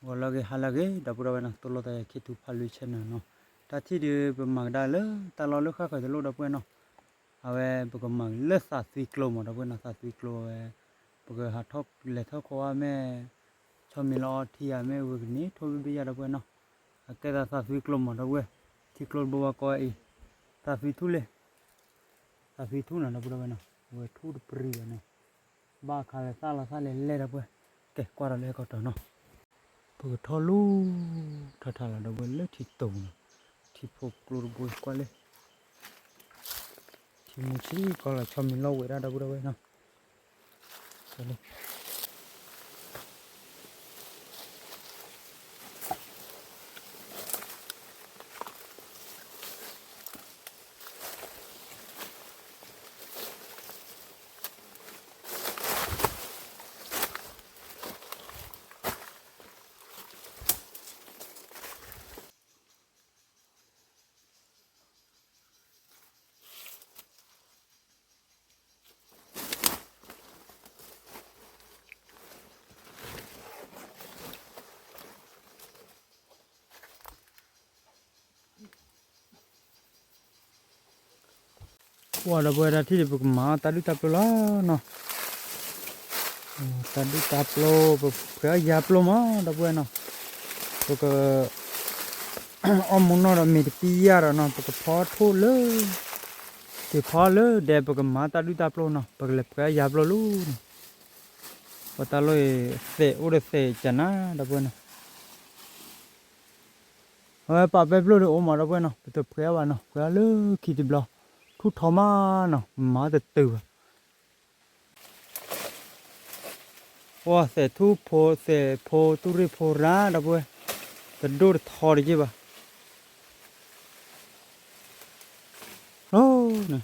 ဂီၤလၢအဂ့ၤ ဟါလၢအဂ့ၤ ဒီပုၢ်ဒီဝဲၢ်နီၤ, သိၣ်လိသးယၤ ခ့ထူဖးလွံ channel နီၤ, တၢ်ထံၣ်ဒုး ပမၤကဒါလၢတၢ်လီၢ်လၢဃၣ်ဃၢၤတလိၣ် ဒီပုၢ်ဝဲၢ်နီၤ, အဝဲပကမၤလၢသးသွံကျိမး ဒီပုၢ်ဝဲၢ်နီၤ, သးသွံကျိဝဲ, ပကဟးထီၣ်လဲၤထီၣ်ခိးဝဲမ့ၢ် ဆီမံၤလီၤအီထံယၤမ့ၢ်ဝဲကန့ၢ် ထိၣ်ဘ့ၣ်ဘ့ၣ်ယၤ ဒီပုၢ်ဝဲၢ်နီၤ, အကဲသးသးသွံကျိမး ဒီပုၢ်ဝဲၢ်, ထံကျိတဘိဝဲကိးအံၤ, သးသွံထူၣ်လံ သးသွံထူၣ်နီၤ ဒီပုၢ်ဒီဝဲၢ်နီၤ, အဝဲထူၣ်တပရံၤဘၣ်န့ၣ်, ဘၣ်ခါလဲၤသၣ်လီၤသၣ်လဲၤလဲၢ် ဒီပုၢ်ဝဲၢ်, ကဲကွၢ်ဒီးလၢဟဲကီးတီၤနီၤ, ပကထီၣ်လူၤထီၣ်ထါလီၤ ဒီပုၢ်ဝဲၢ် လၢထံတိၤနီၤ, ထံဖိကျိတဘိကွၢ်လၢ ထံမူဆံကီးလီၤ ဆီမံၤလီၤဝဲဒၣ်ဒီပုၢ်ဝဲၢ်နီၤ, ပှၤဒီပုၢ်ဝဲၢ် တၢ်ထံၣ်ဒုး ပကမၤတၢ်ဒုၣ်တၢ်ပျိလီၤနီၤ, တၢ်ဒုၣ်တၢ်ပျိ ပဖှဲးအီၣ်ယၤပျိမး ဒီပုၢ်ဝဲၢ်နီၤ, ပက အီၣ်မူနီၢ်ဒီးမ့ၤတပံယၢ်ဒီးနီၤ ပကဖီထိၣ်လၢ က့ၤဖီလၢဒဲး ပကမၤတၢ်ဒုၣ်တၢ်ပျိနီၤ ပကလဲၤဖှဲးယၤပျိလီၤနီၤ, ပတၢ်လီၢ်အံၤ သဲးအိၣ်ဒီးသဲးကနၤ ဒီပုၢ်ဝဲၢ်နီၤ, အဝဲပာ်ပဲပျိၢ်ဒီးအိၣ်မး ဒီပုၢ်ဝဲၢ်နီၤ ပတဖှဲးဘၣ်နီၤ ဖှဲးလၢခံတဘျီ ထူၣ်ထီမးနီၤ မၤတတုၤဘၣ် ပှၤသဲးထူၣ်ဖိ သဲးဖိတူၢ်ရ့ၣ်ဖိရၤ ဒီပုၢ်ဝဲၢ်, တဒိၣ်တထီတက့ၢ်ဘၣ်. န့ၣ်,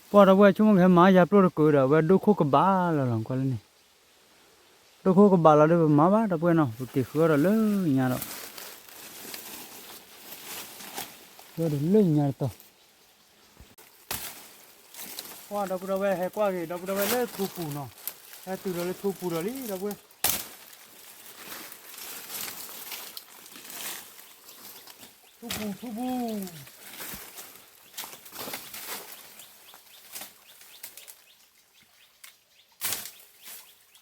ပှၤဒီပုၢ်ဝဲၢ် ဆိကမိၣ်ကဟဲမၤယၤပျိၢ်တကုးဒီး အဝဲဒိၣ်ခိၣ်ကဘၣ်လီၤလီၤကွၢ်လၢန့ၣ်, ဒိၣ်ခိၣ်ကဘၣ်လီၤဒီး ပမၤဘၣ် ဒီပုၢ်ဝဲၢ်နီၤ ပက့ၤဃုအီၣ်ဒီးလၢညါဒီး ဃုအီၣ်ဒီးလၢညါတတီၤ ပှၤဒီပုၢ်ဒီဝဲၢ် ဟဲကွၢ်က့ၤ ဒီပုၢ်ဒီဝဲၢ် လၢထူပူၤနီၤ, ဟဲတုၤဒီးလၢထူပူၤဒီးလံ ဒီပုၢ်ဝဲၢ်, ထူပူၤ ထူပူၤ,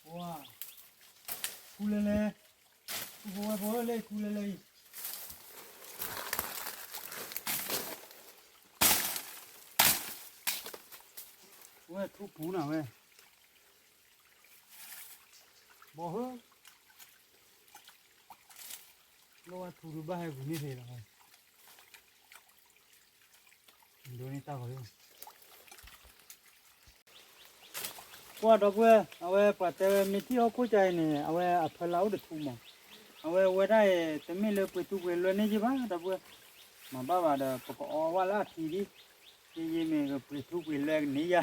ဝါ, ခူလဲၤလဲၤ, ထူပူၤဝဲဖိလၢခူလဲၤလဲၤအံၤ ဝဲထူပူၤနၤဝဲ, ဘီဟၢ, လၢဝဲထူဒုးဘၣ်ဟဲဂုာ်န့ၢ်ဖဲလီၤ, ဒိးန့ၢ်တၢ်ဂီၤလံ ပှၤဒီပုၢ်ဝဲၢ် အဝဲပှၤတဲဝဲ မ့ၢ်ထံၣ်ဟီၣ်ခိၣ်ကါအံၤန့ၣ် အဝဲအဖၢလၢအိၣ်တထူမး, အဝဲဝဲဒၣ်အံၤ တမ့ၢ်လၢပှ့ၤထူပှ့ၤလွဲန့ၢ်ယ့ၢ်ဘၣ် ဒီပုၢ်ဝဲၢ်, မၤဘၣ်ဘၣ်ဒီး ပကအီဝဲလၢအထံဒ်, ယယမ့ၢ်ကပှ့ၤထူပှ့ၤလွဲကန့ၢ်ယၤ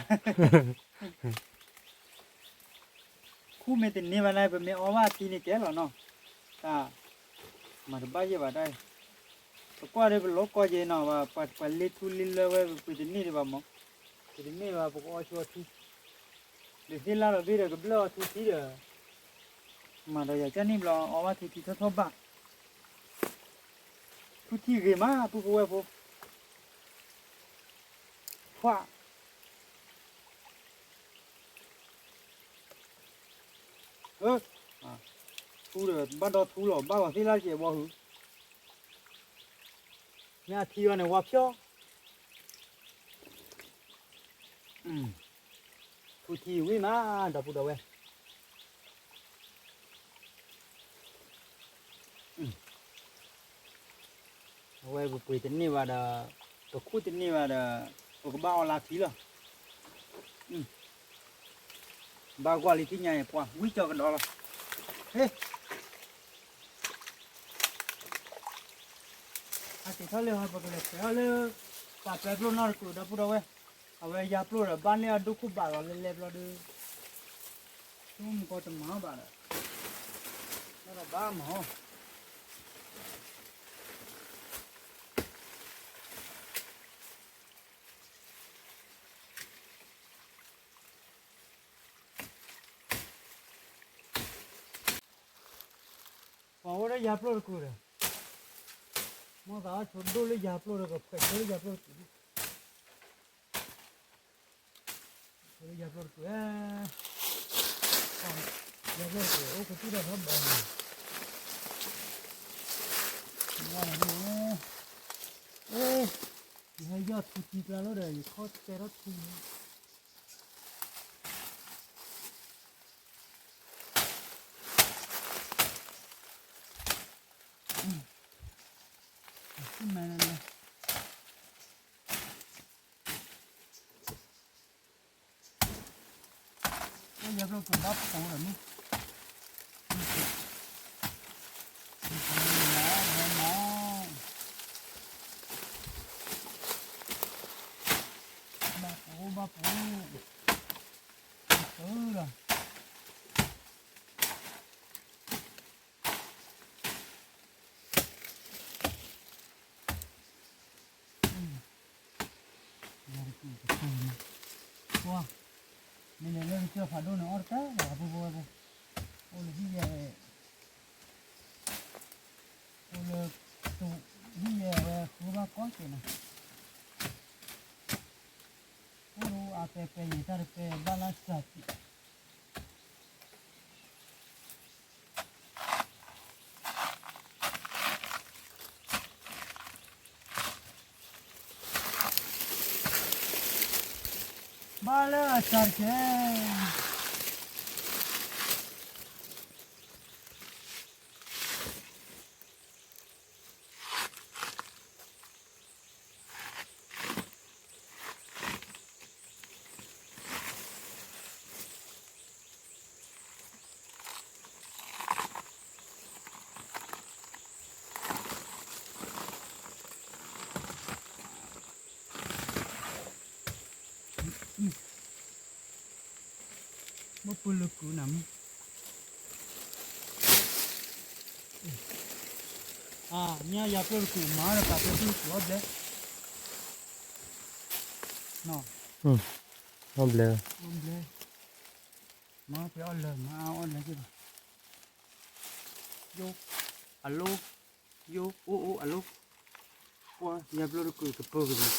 ခူမ့ၢ်တန့ၢ်ဘၣ်န့ၣ် ပမ့ၢ်အီဘၣ်အထံန့ၣ်ကဲလီၤနီၤ, တၢ်, မၤတဘၣ်ယဲၢ်ဘၣ်တၢ်အံၤ, ပကွၢ်ဒီးပလီၤကီယဲၢ်နီၤ, ပှၤလ့ထူလ့လွဲဝဲ ပပှ့ၤတန့ၢ်ဒံးဘၣ်မး, ပှ့ၤတန့ၢ်ဘၣ် ပကအီဆိအထံ, ဒုးသ့ၣ်လၢ်ဒီးဘ့ၣ်ဒီးကဘျၢၣ်အီထူထံဒီး, မၤဒီးယၤကၢ်န့ၣ်ဘျီ အီဘၣ်ထူထံထီၣ်ထီၣ်ဘၣ်, ထူထံဂ့ၤမး ပုၢ်ဖိဝဲၢ်ဖိ ခွါ, ထူဒီးဘၣ်ဒီထူလီၤ ဘၣ်ဂီၤသ့ၣ်လၢ်ကဲးဘီဟု, မ့ၢ်အထံအီၤန့ၣ် ဝါဖျီ, ထူထံဝံၤမး ဒီပုၢ်ဒီဝဲၢ် အဝဲပပှ့ၤတန့ၢ်ဘၣ်ဒီး, ပခူၣ်တန့ၢ်ဘၣ်ဒီး, ပကဘၣ်အီလၢထံလီၤ. ဘၣ်ကွၢ်လံထံၣ်ညါအံၤ ပှၤဝံကၠီကဒီးလီၤ. ဟ့ၣ်, အက့ၤထီၣ်လၢဟီ ပကလဲၤဆဲးအီၤလၢ ပာ်ပဲပျိၢ်နီၢ်တကုာ် ဒီပုၢ်ဒီဝဲၢ်, အဝဲယါပျိၢ်ဒီးဘၣ်န့ၢ်အဒိၣ်ခိၣ်ဘးလီၤလဲလဲဘျီဒီး, ဆိကမိၣ်ကီတမၤဘၣ်ဒီး, လီၤဒီးဘၣ်မၤ ပှၤအိၣ်လၢယၤပျိၢ်တကုာ်ဒီး, မိၢ်သးအီၣ်ဆိဒိၣ်လၢယၤပျိၢ်ဒီး ကဖှဲးဆိလၢယၤပျိၢ်တကုာ်, ဆိလၢယၤပျိၢ်တကုာ်, ယၤပျိၢ်တကုာ် အိၣ်ကသံၣ်ဒီးထီဘီန့ၣ်, ဝါန့ၣ်, အ့, ယဟဲယီၢ်ထူထံကျါလီၤဒီး ယခီၣ်တဲထီၣ်ထူန့ၣ် ဆူမဲာ်လၢ်လၢ်, အိၣ်ယၤပျိၢ်ကဘၣ်ပိာ်ဒီးမ့ၢ်, မ့ၢ်, မ့ၢ်, ဘၣ်ပိာ် ဘၣ်ပိာ်, မ့ၢ်လီၤ. ယၤတကုာ်တကုာ်န့ၣ်, ပှၤ, မ့ၢ်လဲၤလၢကစၢၢ်ဖးဒိၣ်န့ၣ် အီၣ်တကဲလၢၤ အဖိဖိဝဲဖိ, အိၣ်လၢဟံၣ်ယဲၢ်, အိၣ်လၢ, ဟံၣ်ယဲၢ်ဝဲဃုဘၣ်ကီၢ်က့ၤနီၤ, အိၣ်လၢအပဲပဲယံၤတၢ်တပဲဘၣ်လၢစၢ်က့ၤ ဘၣ်လၢအစၢ်တက့ၢ်. ဘၣ်ပၢလၢကုာ်နၤမ့ၢ်, အါ, မ့ၢ်ယၤပျိၢ်တကုာ်မၤဒီး ပာ်ပျဲၢ်တကုာ်အီၣ်ဘျဲ, အီၣ်ဘျဲ, အီၣ်ဘျဲ, မၤပျဲၢ်အီၣ်လၢၤ မၤအီၣ်လၢၤက့ၤဘၣ်, ယိ, အလိ, ယိ, အိၣ်အိၣ်အလိ, ကွၢ် ယၤပျိၢ်တကုာ်ကပၢၢ်က့ၤန့ၣ်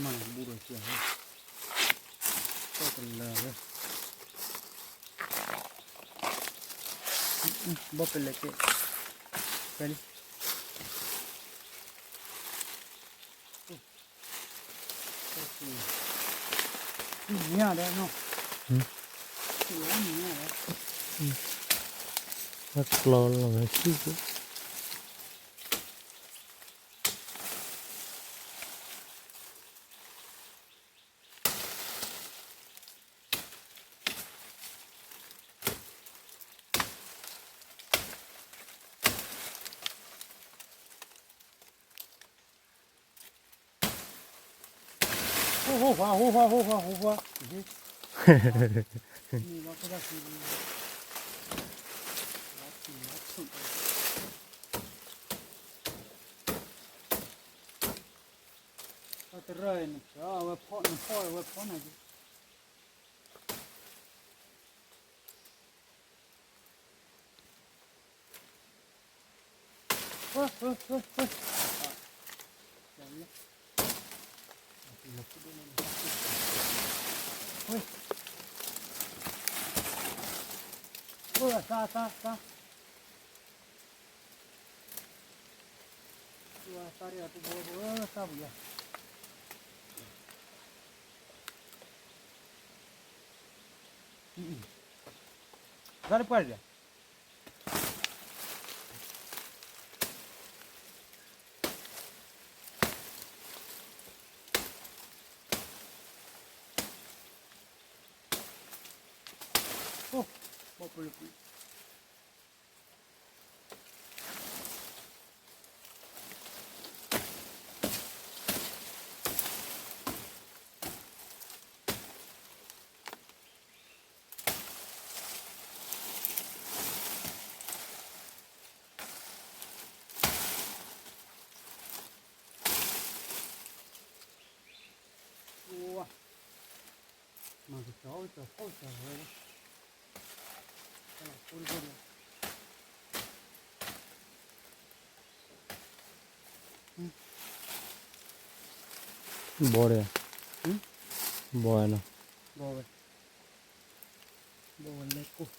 မၤဘူၣ်ဒီးစၢၤ, တၢ်တလၢာ်ဝဲ, ဘၣ်ပလဲၤကဲ, ဖဲလံ, ညၣ်ဒီးနီၤ, ညၣ်ဒီး, ကျီလီၤဝဲဆူၣ်, ဟိၣ်ဟိၣ်ဟွါ ဟိၣ်ဟွါ ဟိၣ်ဟွါ ဟိၣ်ဟွါ, တရၢၢ်အံၤ နဖျါအဝဲဖီၣ် နဖီၣ်အဝဲဖီၣ်နၤက့ၤ သါသါသါ သါရတဘိဘိသၣ်ပူၤယၤ သၣ်တပှၢ်တဘၣ် အိၣ် ဘီၣ်ပလၢကွံာ် ကီၢ်ဖီကီၢ်ဝဲ, ကီၢ်ဖီကီၢ်ဝဲ, ဘီဒီး, ဘီနီၤ, ဘီဝဲ, ဘီဝဲလဲၣ်ကိၢ်.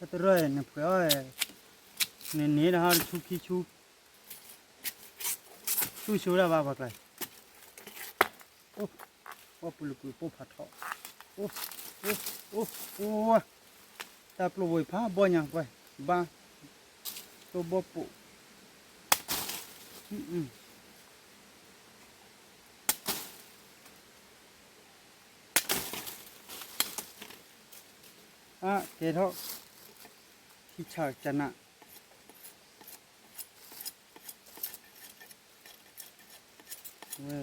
တၢ်တရၢၢ် နဖှဲးအီၤ, နန့ၢ်ဒၣ်ဟီတဆူခံဆူ, ဆူၣ်ဆိဒၣ်ဘၣ်ပှၤကျါ, အိၣ်, အိၣ်ပူၤလၢကွံာ်ပိၢ်ဖးထီၣ်, အိၣ်, အိၣ်, အိၣ်, အိၣ်, တၢ်ပျိၢ်ဝဲဖးဘီညါကွၢ်, ဘါ, တိၢ်ဘီပိာ် အါ, ကဲထီၣ်, ထံဆၣ်ကနၣ်, ဝဲ,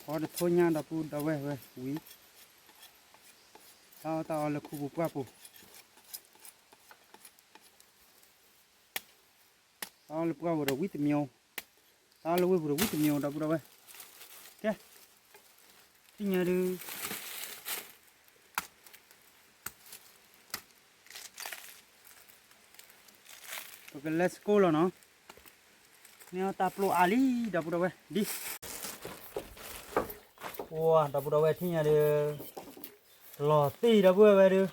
ဖီတထိညါဒီပုၢ်ဒီဝဲၢ်ဝဲဝံၤ, တၢ်အီၣ်တၢ်အီလၢခူပူၤပှၢ်ပူၤ တၢ်အီၣ်လၢပှၢ်ပူၤဒီးဝံတမံၤ, တၢ်အီၣ်လၢဝ့ၢ်ပူၤဒီးဝံတမံၤ ဒီပုၢ်ဒီဝဲၢ်, ကဲ, သ့ၣ်ညါဒုး, ပက let's go လီၤနီၤ, မ့ၢ်အီၣ်တၢ်ပျိၢ်အါလံ ဒီပုၢ်ဒီဝဲၢ်, ဒ်, ပှၤ ဒီပုၢ်ဒီဝဲၢ် ထံၣ်ညါဒုး, လီၤတံၢ်ဒီပုၢ်ဝဲၢ်ဒုး,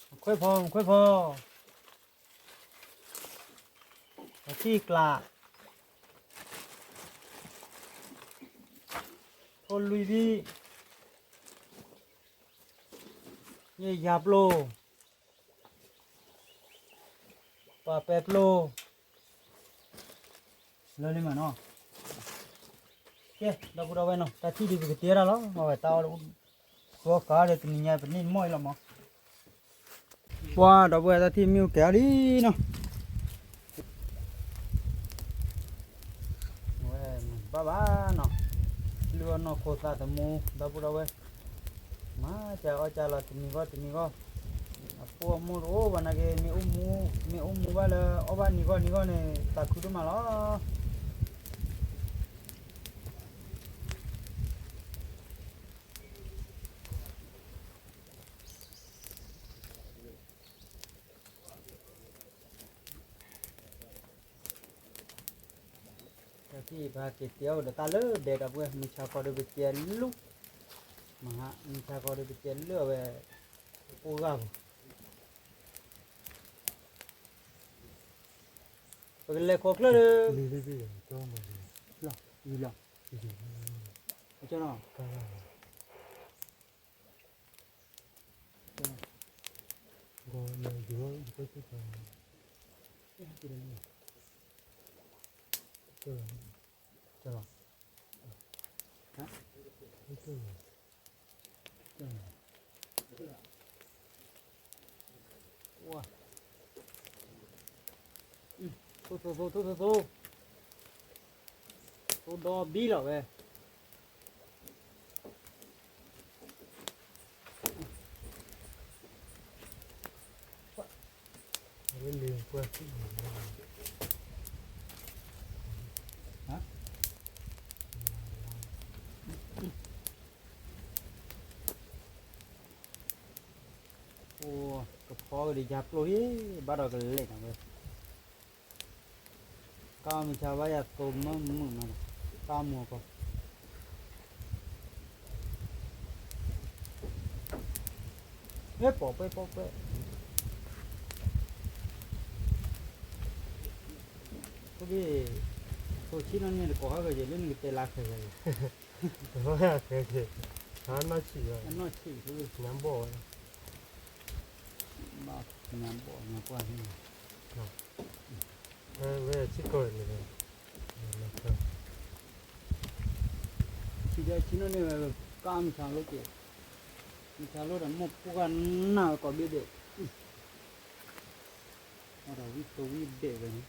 မခွဲးဖီ မခွဲးဖီ ပထံၣ်ကျး, ထိၣ်လွံၢ်ဘံၣ်, ယဲၢ်ယၤပျိၢ်, ပှၤပဲပျိၢ်, လၢလံမးနီၤ, ကဲ ဒီပုၢ်ဒီဝဲၢ်နီၤ တၢ်ထံၣ်ဒုးပကတဲဒၣ်လီၤ မ့ၢ်ဝဲတၢ်အီၣ်လၢ ဃီကၤဒီးတနံၤညါပန့ၢ်မီၢ်အံၤလီၤမး, ပှၤ ဒီပုၢ်ဝဲၢ် တၢ်ထံၣ်မ့ၢ်အိၣ်ကဲအါလံနီၤ, ဝဲဘၣ်ဘၣ်နီၤ, လုၢ်အီၣ်နီၢ်ခိသးသမူ ဒီပုၢ်ဒီဝဲၢ်, မၤစၢၤအီၣ်စၢၤလီၤတမံၤဂီၢ်တမံၤဂီၢ်, အဖိအမိၢ်တအိၣ်ဘၣ်နာ်က့ မ့ၢ်အိၣ်မူဘၣ်လၢအီၣ်ဘၣ်နံၤဂီၢ်နံၤဂီၢ်န့ၣ် သးခုဒိၣ်မးလီၤ. တၢ်ထံၣ်ပဟဲက့ၤတဲအီၣ်ဒီးတၢ်လၢဒဲးဒီပုၢ်ဝဲၢ် မုၢ်ဆါခီဒီးပတဲလုၢ်, မဟါ မုၢ်ဆါခီဒီးပတဲလုၢ်အဝဲ အိၣ်ဂၢၢ်ပူၤ, ပကလဲၤခိးချၢၣ်ဒီး လီၤ, လီၤ, ကၠီနီၤ ထိၣ်သိသိ ထိၣ်သိသိ, ထိၣ်ဒီဘံလီၤဝဲ. အိၣ် ကဖီကဒီးယၤပျိၢ်လံ ဘၣ်ဒီးကလဲၤနၤဝဲ ကါမုၢ်ဆါဘၣ်ယၤသိးမုာ်မုာ်မး ကါမူၤကီၢ် အဲ ပိာ်ပှဲၢ်ပိာ်ပှဲၢ် သိးဆံနီၣ်န့ၣ်တကိးဟဲက့ၤလၢနကတဲလါခဲက့ၤ အနီၢ်ဆံးဘၣ် အနီၢ်ဆံး နဘီၣ်ဝဲ နဘီၣ်နကွၢ် ဝဲဆံးကီၢ်န့ၣ် ဆံးဒီးဆံးနီၣ်န့ၣ် ကါမုၢ်ဆါလိက့ၤ မုၢ်ဆါလိဒီးမိၢ်ဖိဂၤနၢ်ဝဲကိးဘ့ၣ်ဒဲး အီၣ်ဒီးဝံၣ်တိဝံၣ်ဒဲးဝဲန့ၣ်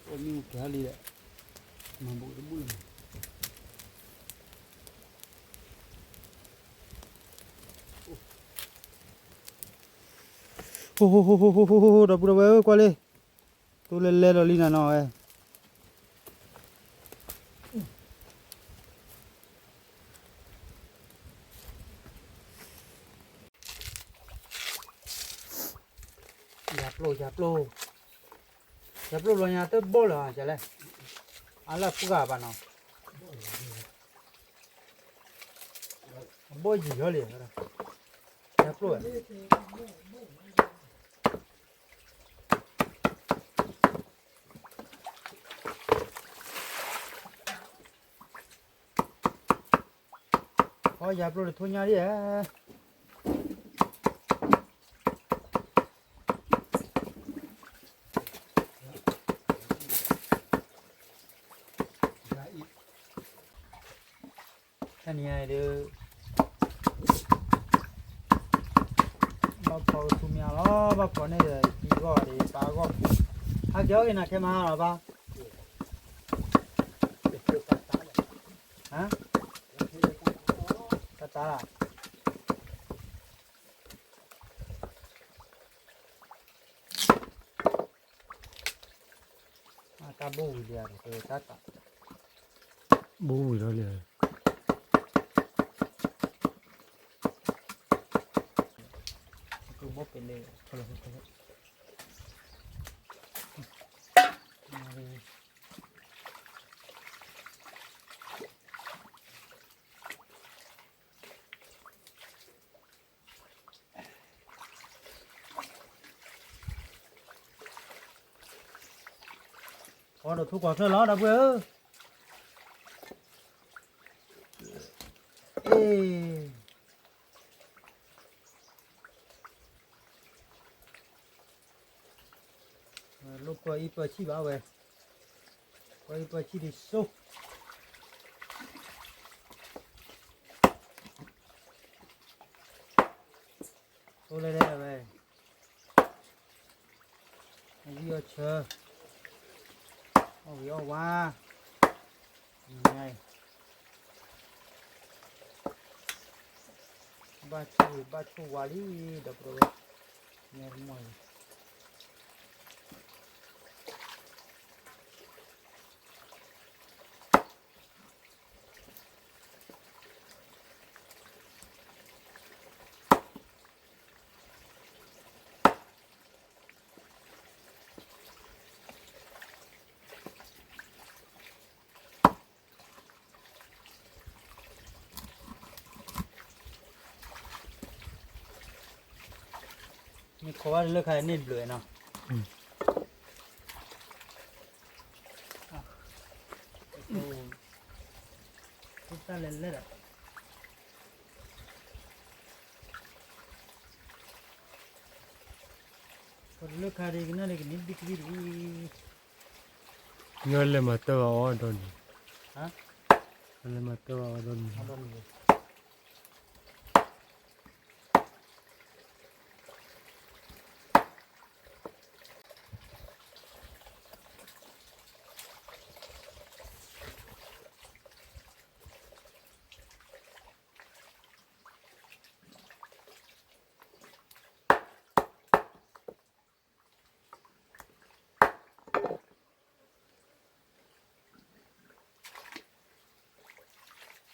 အိၣ် မ့ၢ်ကဲလံဒီး မၤဘူးတဘူးလီၤ. အိၣ် ဒီပုၢ်ဒီဝဲၢ်ဧၢ ကွၢ်လံ, တိၢ်လဲၤလဲၤလီၤလံနၤနီၤဝဲ. ယၤပျိ ယၤပျိ ယၤပျိလီၤညါတဘီၣ်လၢၤ ယၤလဲၣ်, အလၢပှၢ်ဘၣ်နီၤ, အဘီၣ်ယံာ်ဟီလံ, ယၤပျိ အီ ယၤပျိတထိညါဒံးဧါ. တနံၤအံၤဒုး ဘၣ်ဖီကထူမးလီၤ, ဘၣ်ဖီန့ၣ်ဒီး ယကံဂီၢ်ဒီး ယပၢ်ဂီၢ်, ဟးက့ၤအီၣ်က့ၤနၤခဲမဟါလီၤဘၣ်, ဟါ, တၢ်တၢ်လၢ တၢ်ဘိဝံၤလံဧါ, တၢ်တၢ် ဘိဝံၤလီၤလံဧါ, ကဘိပ့ၤလၢ ဖီဒီးထိကွၢ်ချၢလီၤ ဒီပုၢ်ဝဲၢ်ဧၢ, အ့ လိၣ်ပၢအံၣ်ပၢဆံၣ်ဘၣ်ဝဲ, ပၢအံၣ်ပၢဆံၣ်ဒ်စိ, ဆိလဲၤလဲၤဝဲ, အဝံၣ်အီၣ်ဆၢ, အီၣ်ဝံၤအီၣ်ဝါ, ညါအံၤ ဘၣ်ဆိၣ်ဝံၤဘၣ်ဆိၣ်ဝါလံ, ဒီပုၢ်ဝဲၢ်, ညါတမီၢ်လံ. မ့ၢ်ခိးဘၣ်တလၢခါန့ၣ်ဘျုးနီၤ, တၢ်လဲၤလဲၤဒီး ပတလၢခါဒ်ကနၣ်ဒ်ကန့ၣ်ဘံၣ်ကဘံၣ်တအံၤ, ညီလဲၤမၤတၢ်ဘၣ်အီၤဒီနံၤ, လဲၤမၤတၢ်ဘၣ်အီၤဒီနံၤ.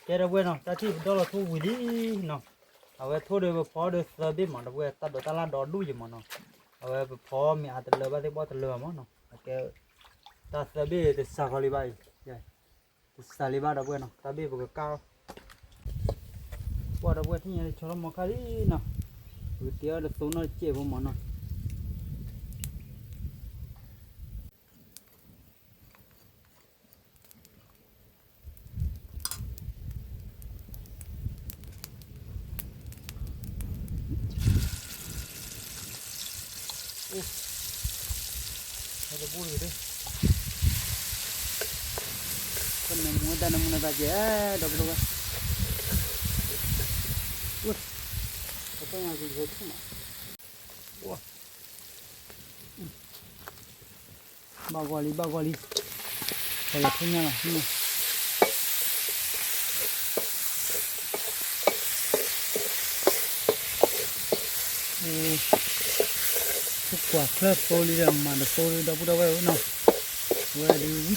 ကဲ ဒီပုၢ်ဝဲၢ်နီၤ, တၢ်ထံၣ်ပဒီလီၤထိၣ်ဝံၤလံနီၤ, အဝဲထိၣ်ဒီးပဖီဒီးသၢဘ့ၣ်မး ဒီပုၢ်ဝဲၢ်, တၢ်ဒိးတၢ်လၢ်ဒီဒူၣ်ယံၤမးနီၤ, အဝဲပဖီမ့ၢ်အါတလၢဘၣ်သ့ၣ်ဘီတလၢဘၣ်မးနီၤ, အကဲ တၢ်သၢဘ့ၣ်တစှၤဃီလံဘၣ်အံၤ, တစှၤလံဘၣ် ဒီပုၢ်ဝဲၢ်နီၤ, တၢ်ဘ့ၣ်ပကကၢ်အီၤ ပှၤဒီပုၢ်ဝဲၢ်ထံၣ်ညါလၢဆီလီၤမီၤခါလံနီၤ, ပကတ့အီၤတသိနီတစဲးဖိမးနီၤ. အိၣ် ဟဲတဘူၣ်တဂ့ၤ, ကနၢမူဝဲတၢ်နၢမူနသးကဲ, ဒီပုၢ်ဝဲၢ်, ပကညါက့ၤဟဲထူၣ်မး, ဝါ. ဘၣ်ဂီၢ်လံ ဘၣ်ဂီၢ်လံ, ဖီလီၤထိၣ်ညၣ်လီၤ. ကွၢ်ချၢၣ်သိလံဒီး မၤတသိဒီး ဒီပုၢ်ဒီဝဲၢ်ဧၢနီၤ, ဝဲဒုးဝံၣ်တီတီ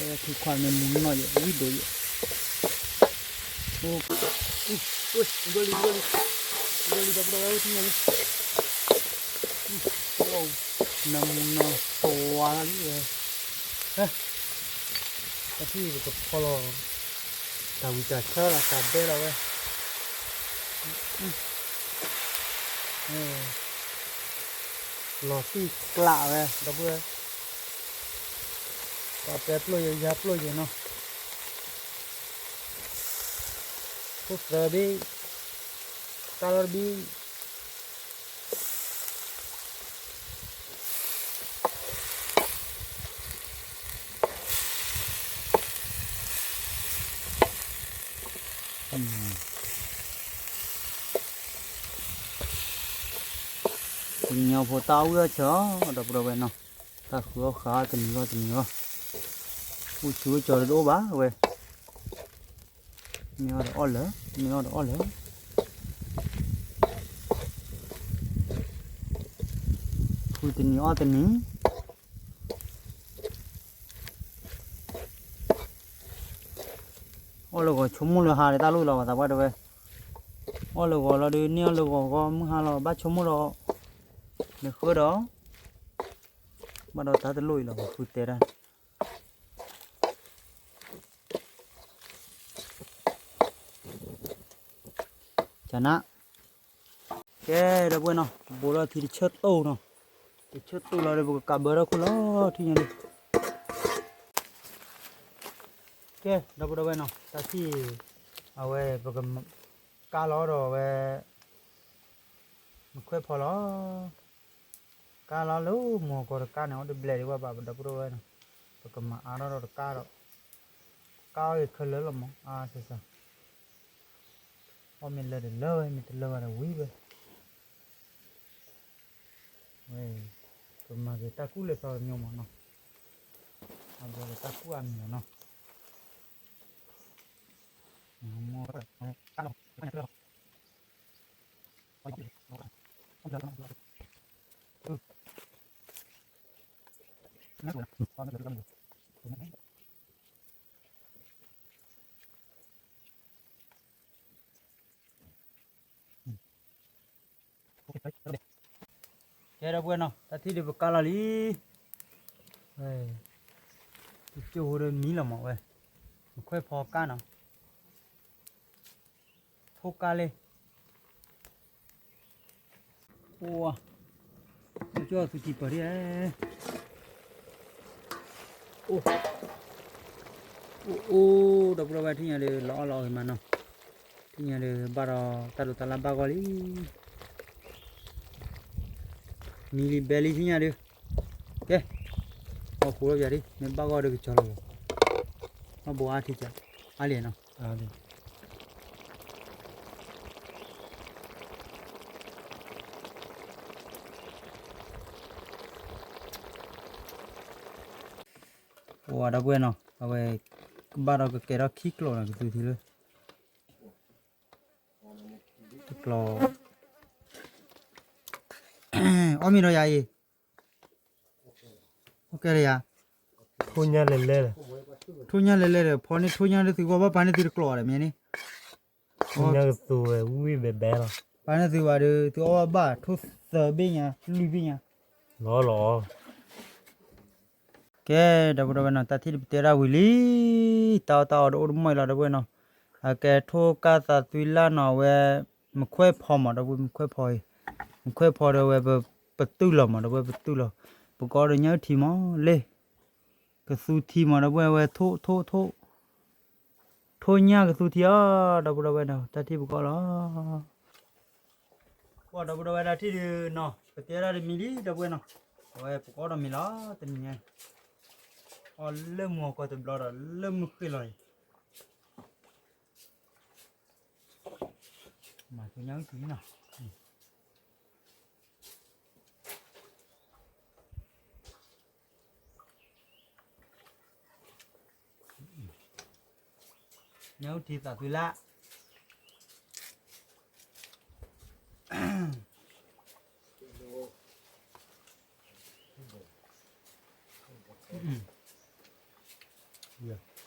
ထံခွါန့ၣ်မူနီၢ်ယဲ ဝံၣ်ဒိၣ်ယဲ, အိၣ်လံ အိၣ်လံ အိၣ်လံ ဒီပုၢ်ဒီဝဲၢ် ထံၣ်ညါလံ, နမူနီၢ်ပဝါလံဝဲ, တၢ်ထံၣ်ပကဖီလီၤ, တၢ်ဝံၣ်တၢ်ဆၢလီၤ တၢ်ဘဲလီၤဝဲ, လီၤတံၢ်ကျးဝဲ ဒီပုၢ်ဝဲၢ်, ပှၤပဲပျိၢ်ယဲ ယၤပျိၢ်ယဲနီၤ, ထိၣ်သၢဘ့ၣ်, ကၢ်လီၤတဘ့ၣ် ကညီဖိတၢ်အီၣ်ဝံၣ်အီၣ်ဆၢအီၤ ဒီပုၢ်ဒီဝဲၢ်နီၤ, တၢ်ဃုအီၣ်ဃုအီၣ်တနံၤဂီၢ်တနံၤဂီၢ်, အိၣ်ဆူၣ်အိၣ်ကၠီၤတအိၣ်ဘၣ်ဝဲ, မ့ၢ်အီၣ်ဒီးအီၣ်လၢာ်, မ့ၢ်အီၣ်ဒီးအီၣ်လၢာ်, ဃုတနံၤအီၣ်တနံၤ အီၣ်လၢဂီၤဆိကမိၣ်လၢဟါဒီး တၢ်လိၣ်လီၤဘၣ်သးပှၢ်တဲဝဲ, အီၣ်လၢဂီၤလီၤဒီး န့ၢ်အီၣ်လၢဂီၤဂီၢ် မုၢ်ဟါလီၤ ဘၣ်ဆိကမိၣ်ဒီး နဃၢဒီး ဘၣ်ဒီးတၢ်တလိၣ်အံၤလီၤ ပှၤဃုတဲတၢ် ကနၣ် ကဲ ဒီပုၢ်ဝဲၢ်နီၤ ပဘိးထီၣ်ထံတဆၢတိၢ်နီၤ, တဆၢတိၢ်လီၤဒီး ပကကးဘၢထီၣ်ခိၣ်လီၤ ထံၣ်ညါဒုး, ကဲ ဒီပုၢ်ဒီဝဲၢ်နီၤ တၢ်ထံၣ် အဝဲ ပက ကါလီၤဒီးဝဲ မခွဲးဖီလီၤ, ကါလီၤလၢမိၢ်ကီၢ်တကါန့ၣ် အီၣ်တဘျဲၣ်ဒံးဘၣ်ဘၣ် ဒီပုၢ်ဒီဝဲၢ်နီၤ, ပကမၤအါထီၣ်ဒီးတကါဒီး, ကါအီၣ်ဂ့ၤခဲလၢာ်လီၤမး အါစၢၤစၢၤ အီၣ်မ့ၢ်လၢတလၢဝဲ မ့ၢ်တလၢဘၣ်ဒီးဝံၤဝဲ, ဝဲ ပမၤက့ၤတၢ်ကူၣ်လၢသီတမံၤမးနီၤ, အဘျီကတၢ်ကူၣ်အါမံၤလီၤနီၤ, ကဲ ဒီပုၢ်ဝဲၢ်နီၤ တၢ်ထံၣ်ဒုးပကါလီၤလံ, တကၠိၢ်ဟိဒီးမံလီၤမးဝဲ, မခွဲးဖီကါနီၤ ထိၣ်ကါလ့, အိၣ်, ကၠိၢ်သူထံပၢၤဒ်, အိၣ်, အိၣ်, အိၣ်, ဒီပုၢ်ဒီဝဲၢ်ထံၣ်ညါဒုး လီၤအီၣ်လီၤအီၣ်ဂ့ၤမးနီၤ, ထံၣ်ညါဒုး ဘၣ်ဒီးတၢ်ဒိးတၢ်လၢ်ဘၣ်ဂီၢ်လံ မံလံဘဲလံထံၣ်ညါဒုး, ကဲ, အီၣ်ဃိလီၤပၠးဒ် မ့ၢ်ဘၣ်ဂီၢ်ဒီးကကၠီလီၤ, အီၣ်ဘိအါထံကၠး, အါလံနီၤ, အိၣ်ဒီပုၢ်ဝဲၢ်နီၤ အဝဲ ကဘၣ်ဒီးကကဲထီၣ်ခံကျိာ်နီၤ ကသူထံလၢ တကျိာ်, အီၣ်မ့ၤဒီးယၤအံၤ, အိၣ်ကဲလၢယၤ, ထိၣ်ညၣ်လဲၤလဲၤဒီး, ထိၣ်ညၣ်လဲၤလဲၤဒီး ဖီန့ၢ်ထိၣ်ညၣ်ဒ်သုဂီၢ်ဘၣ် ပာ်န့ၢ်သုတကျိာ်ဒီးမ့ၢ်န့ၣ်, ထိၣ်ညၣ်ကသူဝဲဝံၣ်ဘဲဘဲလီၤ, ပာ်န့ၢ်သုဘၣ်ဒီး သုအီၣ်ဘၣ်ဘၣ် ထိၣ်သၢဘ့ၣ်ညါ လွံၢ်ဘ့ၣ်ညါ, လီၤလီၤ ကဲ ဒီပုၢ်ဒီဝဲၢ်နီၤ တၢ်ထံၣ်ဒုးပတဲဒၣ်ဝံၤလံ, တၢ်အီၣ်တၢ်အီဒီးအိၣ်တမီၢ်အံၤလီၤ ဒီပုၢ်ဝဲၢ်နီၤ, အကဲထိၣ်ကါသးသွံလၢ်နီၤ အဝဲ မခွဲးဖီမး ဒီပုၢ်ဝဲၢ် မခွဲးဖီအံၤ, မခွဲးဖီဒီးဝဲ ပတုာ်လီၤမး ဒီပုၢ်ဝဲၢ် ပတုာ်လီၤ, ပကအီၣ်ဒီးညၣ်အုၣ်ထံမးလ့, ကသူထံမး ဒီပုၢ်ဝဲၢ် ဝဲထိၣ်ထိၣ်ထိၣ် ထိၣ်ညၣ်ကသူထံအီၤ ဒီပုၢ်ဒီဝဲၢ်နီၤ တၢ်ထံၣ်ပကအီၣ်လီၤ ပှၤဒီပုၢ်ဒီဝဲၢ်တၢ်ထံၣ်ဒုးနီၤ ပတဲဒၣ်တမံၤလံ ဒီပုၢ်ဝဲၢ်နီၤ အဝဲပကအီၣ်ဒီးမ့ၤလီၤ တနံၤညါ အီၣ်လၢမုၢ်ဂီၤကီၢ်တဘျီဒီး လၢမုၢ်ဃ့ၢ်လီၤအံၤ မၤသူညါအုၣ်ထံနီၤ, ညါအုၣ်ထံသးသွံလၢ က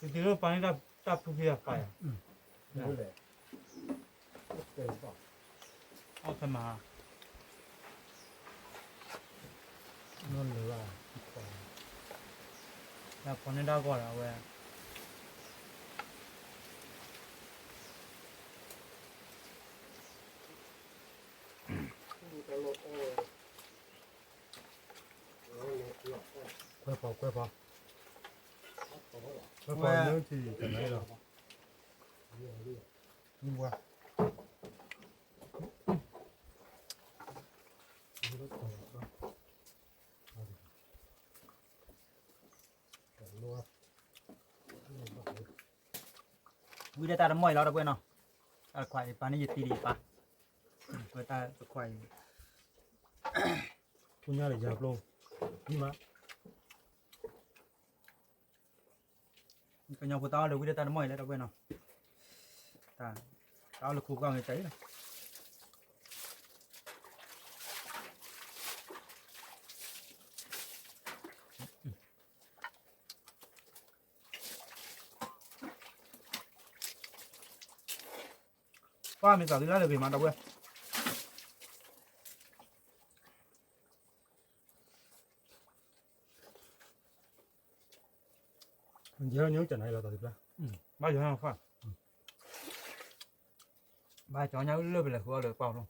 သံၣ်လၢပာ်န့ၣ်တၢ်ဖုဖံအပာ်ယၤ, အီၣ်ဖဲမၤ, နီၢ်လၢၤဘၣ်, တၢ်ဖီန့ၣ်တၢ်ဂီၢ်ဒီးအဝဲ ခွဲးဖီ, ခွဲးဖီ, ခွဲးဖီ, ဝဲ လၢထံၣ်တနၤလီၤ, ဝါ ဝံၤဒီးတၢ်တမီၢ်အံၤလီၤ ဒီပုၢ်ဝဲၢ်နီၤ, တၢ်တခွါအံၤ ပာ်န့ၢ်ယတံၤလံယပၢ်, ဝဲတၢ်တခွါအံၤ, ထူညါလၢယၤပျိ, ဒ်မး ကညီဖိတၢ်အီၣ်လၢဝံၤဒီးတၢ်တမီၢ်အံၤလီၤ ဒီပုၢ်ဝဲၢ်နီၤ, တၢ်အီၣ်လၢခူပှၢ်မ့ၢ်တၢ်အံၤလီၤ. ပှၢ်မ့ၢ်သးသံလၢလၢဂ့ၤမး ဒီပုၢ်ဝဲၢ်, ယဟဲညါကနၤလီၤတၢ်သ့ၣ်ပျၢ်, ဘၣ်ယဟဲ, ဘၣ်ကၠီညါလၢပလဲၤဃုအီၣ်လၢပှၢ်လီၤ,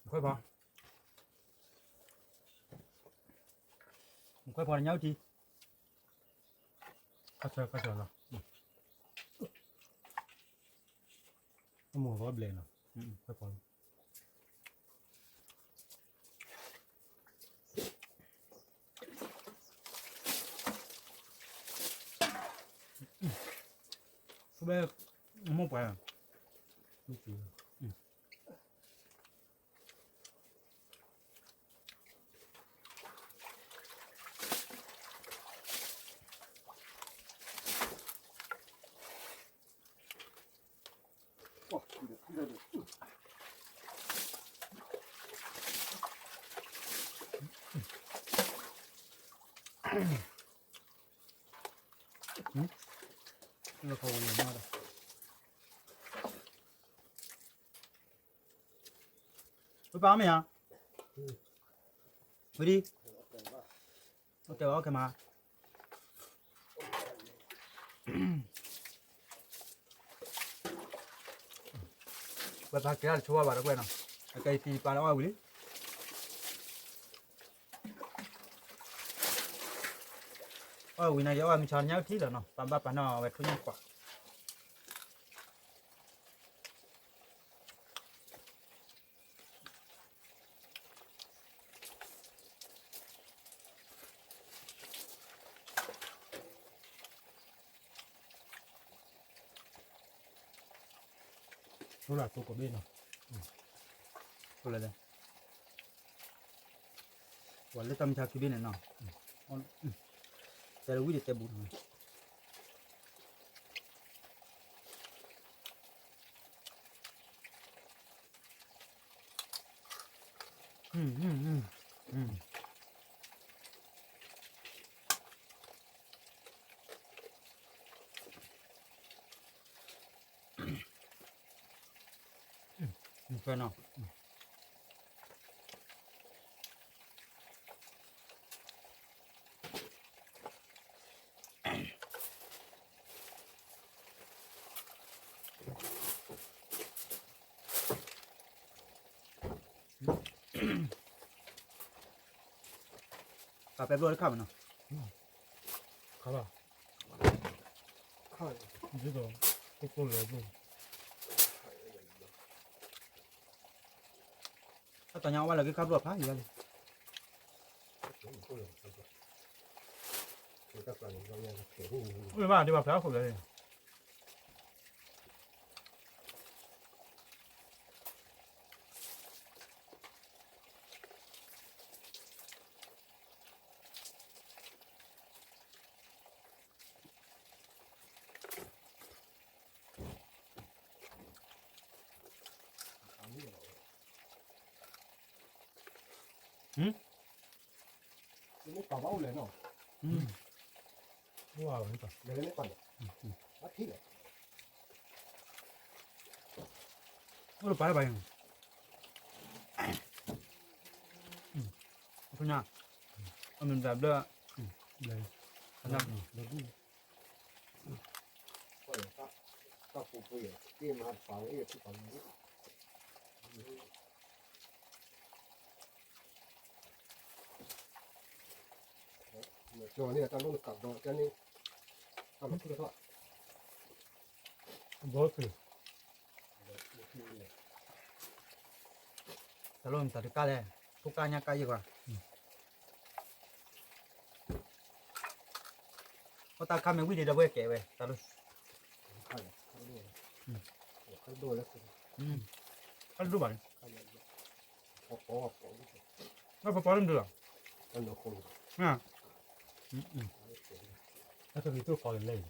ခွဲးဖီ, ခွဲးဖီညါအုၣ်ထံ, ကၢ်ဆၢကၢ်ဆၢလီၤ, အမိၢ်ဂီၤဘျဲၣ်နီၤ, ခွဲးဖီ ဘဲ, မိၢ်ပှၢ်, လၢခီဝဲလၢမၤဒီး, ပပၢ်မ့ၢ်ဧါ, ဝဲဒ်, အိၣ်ကဲဘၣ် အိၣ်ကဲမး, ဝဲပၢ်ကဲတၢ်တဆိဘၣ်ဘၣ် ဒီပုၢ်ဝဲၢ်နီၤ, အကဲယတံၤယပၢ်လၢအီၣ်ဝံၤလံ, အီၣ်ဝံၤန့ၣ် ယအီၣ်မုၢ်ဆါညါအုၣ်ထံလီၤနီၤ, ပာ်ဘၣ်ပာ်နီၣ်ဝဲထိၣ်ညၣ်ကွၢ် ဆိလၢသိကိးဘ့ၣ်နီၤ, ဆိလၢ, ပှၤလၢတၢ်မုၢ်ဆါခံဘ့ၣ်န့ၣ်နီၤ, တဲလၢဝံၣ်ဒီးတဲဘူးနီၤ, ပာ်ပဲဘျိၣ်တခါမးနီၤ, ခါဘၣ်, ခါ, ဒ်သိး, ကိၣ်ကိၣ်လၢဘျိၣ် အတၢ်ညါဝဲလၢက့ခါဘျိၣ်ဖးယံၤလံ, မ့ၢ်ဘၣ်ဒ်ဘၣ်ဖျါခိၣ်လၢ, မ့ၢ်ပာ်ဘၣ်အိၣ်လဲၣ်နီၤ, ဝါဝဲနီၤ, လဲၣ်လဲၣ်ပာ်လဲၣ်, အထံၣ်လဲၣ်, အိၣ်လၢပာ်လၢပာ်ယံၤ, အဖုညါ, အမုၢ်တဘျၢ, ဘျၢ, တၢ်ပူၤပူၤယဲၢ်, တၢ်မၤတပာ်ဝဲအံၤ ကၠီန့ၣ် တၢ်လိၣ်နကးဒီးကဲန့ၣ်, တၢ်လီၤခုၣ်ထီၣ်, ဘီက့ၤ, တၢ်လိၣ်နတၢ်တကၢ်လဲၣ်, ဖိကၢ်ညါကၢ်ယဲၢ်ကွၢ်, အတၢ်ခါမ့ၢ်ဝံၤဒံးဒီးပှဲၤကဲဝဲ, တၢ်လိၣ်, ခါဒိၣ်ဘၣ်န့ၣ်, ပပီလၢမဒုလီၤ, တၢ်ကက့ၤသိၣ်ကီးလဲၣ်,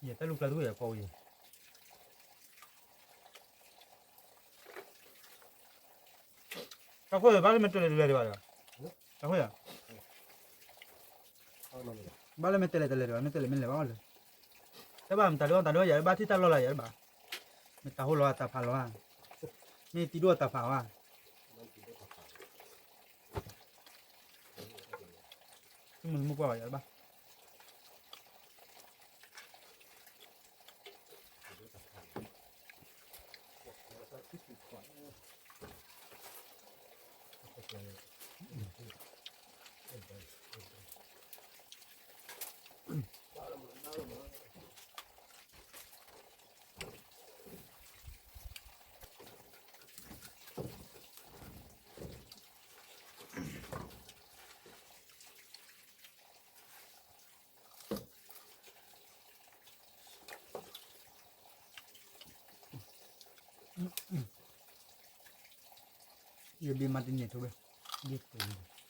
ယတၢ်လူၢ်ကျါတဝိယၤကီးဝဲယၤ, တၢ်ဃိဘၣ်လၢမ့ၢ်တဲလဲၤတလဲၤဒံးဘၣ်ဒီး, တၢ်ဃိ, ဘၣ်လၢမ့ၢ်တဲလဲၤတလဲၤဒံးဘၣ် မ့ၢ်တဲလဲၤမ့ၢ်လဲၤဘၣ်လၢ, တဘၣ်မတၤဒိတၢ်ဒိယၤဘၣ်ထံၣ်တၢ်လီၢ်လၢယၤတဘၣ်, မ့ၢ်တၢ်ဟိလီၤတၢ်ဖးလီၤ, မ့ၢ်တံၤဒိၣ်တၢ်ဖးဝဲ, မုၢ်မုၢ်ကွၢ်ဘၣ်ယၤတဘၣ် ယဘ့မၤတန့ၢ်ထိဘဲ, ယကျၢၤ,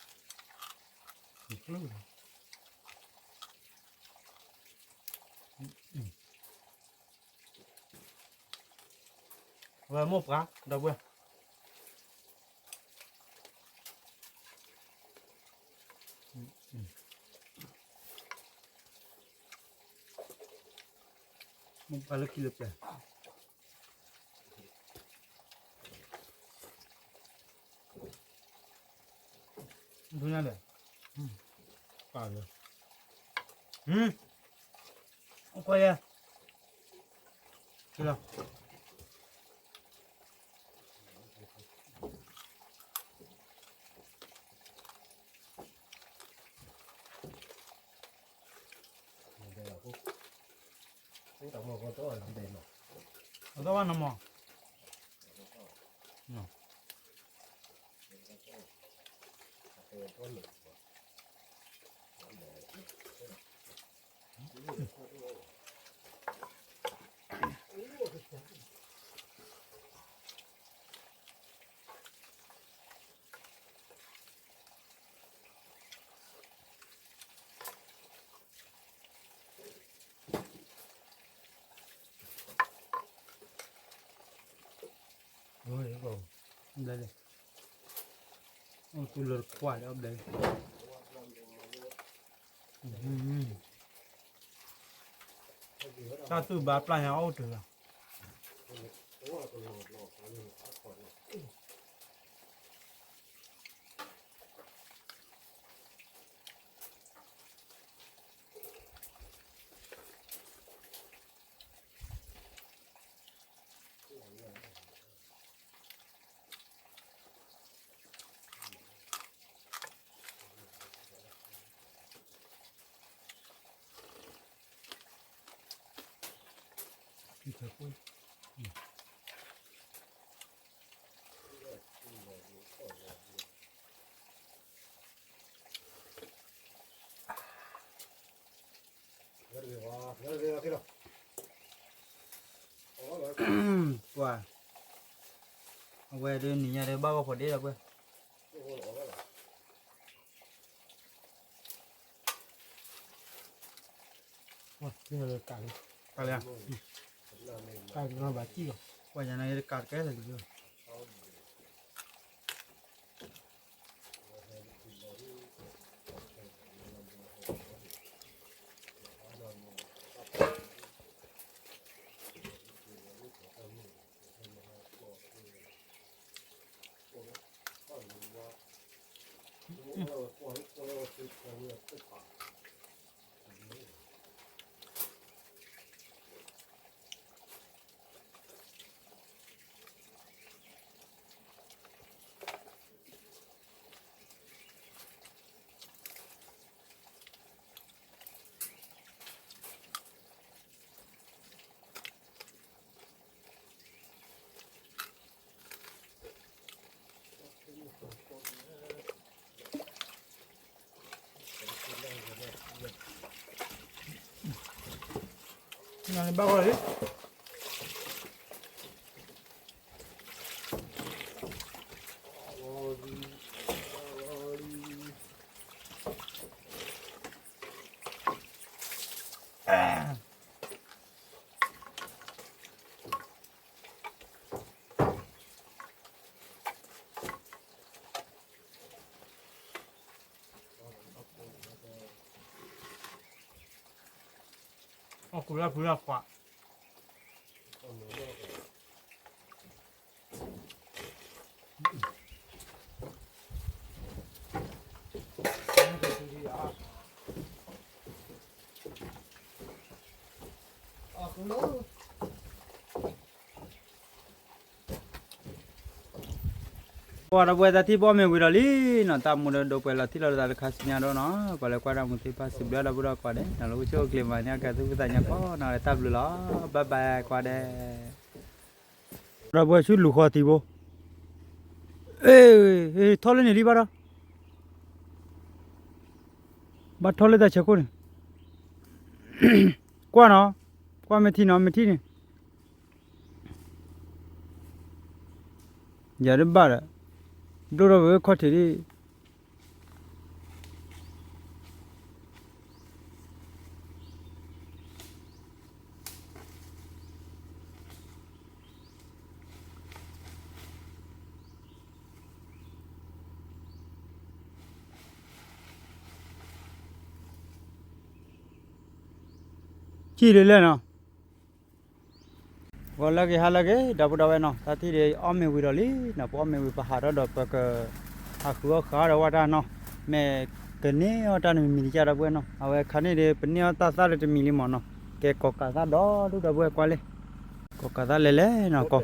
ဝဲမိၢ်ပှၢ် ဒီပုၢ်ဝဲၢ်, မိၢ်ပှၢ်လၢခံလၢပျၢၤ ဒ်န့ၣ်လဲၣ်, ပာ်လၢ, ကွၢ်ယဲ, လီၤ, အသီဘၣ်နီၤမး, ဘျဲၣ်, အိၣ်သူလၢတကွၢ်လၢအဘျဲၣ်, တၢ်သူၣ်ဘါပျၢ်ညါအိၣ်တဂၤ ပှၤ, အဝဲဒၣ်နံၤညါဒီးဘၣ်ဂီၢ်ဖီဒ့ဒီးပှဲၤ ကးလံ, ကးလံ, ကးလံဘၣ်စံၣ်လီၤ, ပှၤညါန့ၣ်ကးတကဲလၢာ်လံ, ပှၤ, နဘၣ်ဂီၢ်လံ အီၣ်ကူလၢ်ဖုလၢ်ကွၢ် ကွၢ်ဒီပုၢ်ဝဲၢ် တၢ်ထံၣ်ဘီမ့ၢ်ဝံၤဒီးလံနီၤ တၢ်မူဒီးဒိးပှဲၤလီၤထံၣ်လီၤသးတခါဆူညါဒီးနီၤ ပှၤလၢကွၢ်တၢ်မူသ့ၣ်တဖၣ် စံးဘျုးဒီပုၢ်ဒီဝဲၢ်ကိးဂၤဒဲး ဒီးလၢအိၣ်ဆူၣ်အိၣ်ချ့မၤန့ၢ်အကသူၣ်ဖှံသးညီကိးနီၢ်ဂၤဒဲး တၢ်ဘျုးလီၤ bye bye ကိးဂၤဒဲး ဒီပုၢ်ဝဲၢ်ဆူလူၤဃီၤသံဘိ အ့ ထီၣ်လၢန့ၣ်လံဘၣ်ဒီး ဘၣ်ထီၣ်လၢတၢ်ဆၢခိၣ်န့ၣ် ကွၢ်နီၤ ကွၢ်မ့ၢ်ထံၣ်နီၤ မ့ၢ်ထံၣ်န့ၣ် ယၤတဘၣ်ဒီး ဒိၣ်ထီၣ်ဝဲခီၣ်ထံးဒ် ထံၣ်လၢလဲၣ်နီၤ ဂီၤလၢဂ့ၤဟါလၢဂ့ၤ ဒီပုၢ်ဒီဝဲၢ်နီၤ တၢ်ထံၣ်ဒီးအီၣ်မ့ၢ်ဝံၤဒီးလံနီၤ ပအီၣ်မ့ၢ်ဝံၤပဟးထီၣ်ဒီးပက ဟးဃုအီၣ်ဃုအီဒီးဝဲတၢ်နီၤ မ့ၢ်ကန့ၢ်အီၣ်တၢ်တမံၤမံၤတကၢ်ဒီပုၢ်ဝဲၢ်နီၤ အဝဲခါန့ၣ်ဒီး ပန့ၢ်အီၣ်တၢ်သၣ်လၢတမံၤလံမ့ၢ်နီၤ ကဲကိးကးသၣ်ဒီဒူၣ်ဒီပုၢ်ဝဲၢ်ကွၢ်လံ ကိးကးသၣ်လဲၤလဲၣ်နီၤ ကိး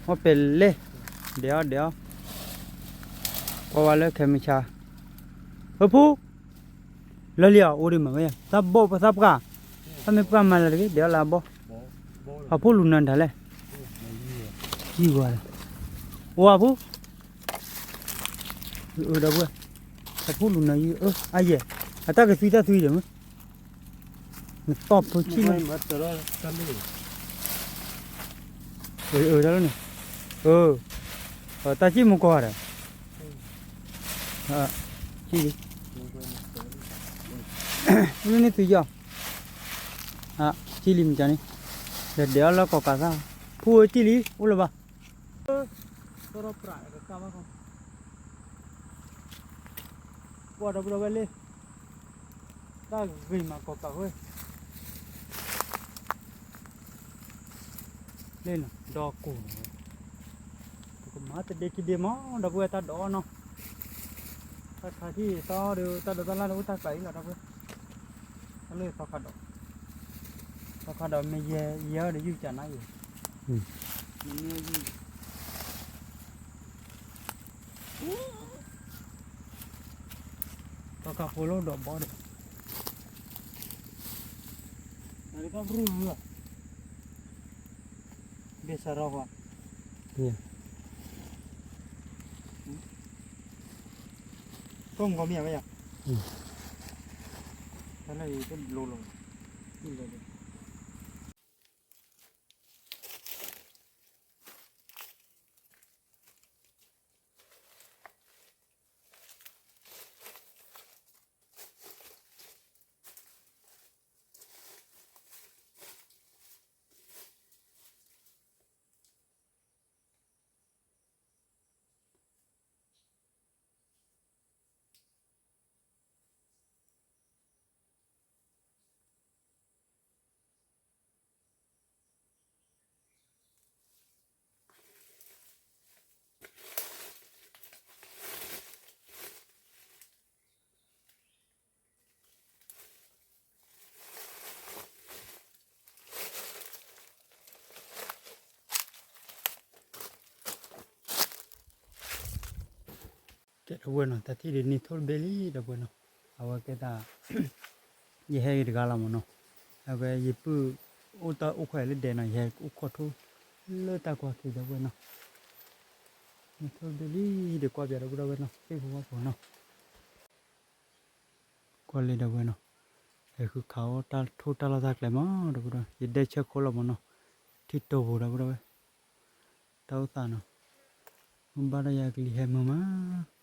အိၣ်ပဲလဲၣ် ဒဲးအီၣ်ဒဲးအီၣ် ကွၢ်ဝဲလၢခဲမုၢ်ဆါ ဟၢဖူ လၢလံအအိၣ်ဒံးမးဝဲယၤ သးဘီၣ်ပသးပှၢ် သးမ့ၢ်ပှၢ်မၤလၢတဂ့ၤ ဒဲးအီၣ်လၢအဘီၣ် အဖှိၣ်လူၤနၤတၢ်လဲၣ် ယံၤဝဲ အိၣ်အဖှိၣ် အၢ ဒီပုၢ်ဝဲၢ် အဖှိၣ်လူၤနၤယံၤ အၢ အယဲၢ် အတၢ်ကသွံတၢ်သွံဒီးမ့ၢ် နတီၢ်ဖိဆံၣ်လၢ အၢ တၢ်လၢန့ၣ် အၢ တၢ်စံၣ်မူကီၢ်ဒီး စံၣ်လံ လၢန့ၣ်သွံယီၤ စံၣ်လံမ့ၢ်ကန့ၣ် ဒီးဒဲးအီၣ်လၢကိးကးသၣ် ဖှိၣ်ဧၢ စံၣ်လံ အိၣ်လၢၤဘၣ် သရၣ်ပြးကကါဘၣ်ခီ ကွၢ်ဒီပုၢ်ဒီဝဲၢ်လံ တၢ်ဂ့ၤမးကိးကးဝဲ လၢနီၤ ဒီကိၢ်နီၤ ပကမၤတဒ့ခံဒ့မး ဒီပုၢ်ဝဲၢ်တၢ်ဒိးအီၣ်နီၤ တၢ်ခါထံၣ်သီဒီး တၢ်ဒိးတၢ်လၢ်ဒီးအိၣ်တၢ်ကးအံၤလီၤ ဒီပုၢ်ဝဲၢ် တၢ်လၢသီခါဒီး သီခါဒီးမ့ၢ်ယဲ ယဲအီၤဒီးယုၢ်ကနါယဲ မ့ၢ်ယုၢ် သီခါဖိလၢဒီးဘီဒီး တၢ်ရူၢ်ရူၢ် ဘ့ၣ်စရီပှၤ ကိၣ်မကီမ့ၢ်ဝဲယၤ တၢ်လၢယတဘျိလီၤ အံၤလၢ ကဲ ဒီပုၢ်ဝဲၢ်နီၤ တၢ်ထံၣ်ဒ်န့ၣ်ထိၣ်တဘ့ၣ်လံ ဒီပုၢ်ဝဲၢ်နီၤ အဝဲကဲတၢ် ယဟဲဂ့ၤတဂၤလီၤမ့ၢ်နီၤ အဝဲယပုၢ်အိၣ်တၢ်အိၣ်ခိးလၢဒဲးနီၤ ယဟဲအိၣ်ခိးထိၣ်လၢတၢ်ကွၢ်ခံ ဒီပုၢ်ဝဲၢ်နီၤ န့ၣ်ထိၣ်တဘ့ၣ်လံ ဒီးကွၢ်ပၠးဒီပုၢ်ဒီဝဲၢ်နီၤ သ့ၣ်ဖိဝါဖိနီၤ ကွၢ်လၢဒီပုၢ်ဝဲၢ်နီၤ ဟဲဃုခးအီၣ်တၢ်ထိၣ်တၢ်လီၢ်တၢ်ကျဲမး ဒီပုၢ်ဒီဝဲၢ်, ယဒဲဆၢၣ်ခိၣ်လီၤမးနီၤ, ထံၣ်တိၢ်ပူၤ ဒီပုၢ်ဒီဝဲၢ်, တၢ်အိၣ်သးနီၤ, မ့ၢ်ဘၣ်ဒီးယကလံၤဟဲမုာ်မး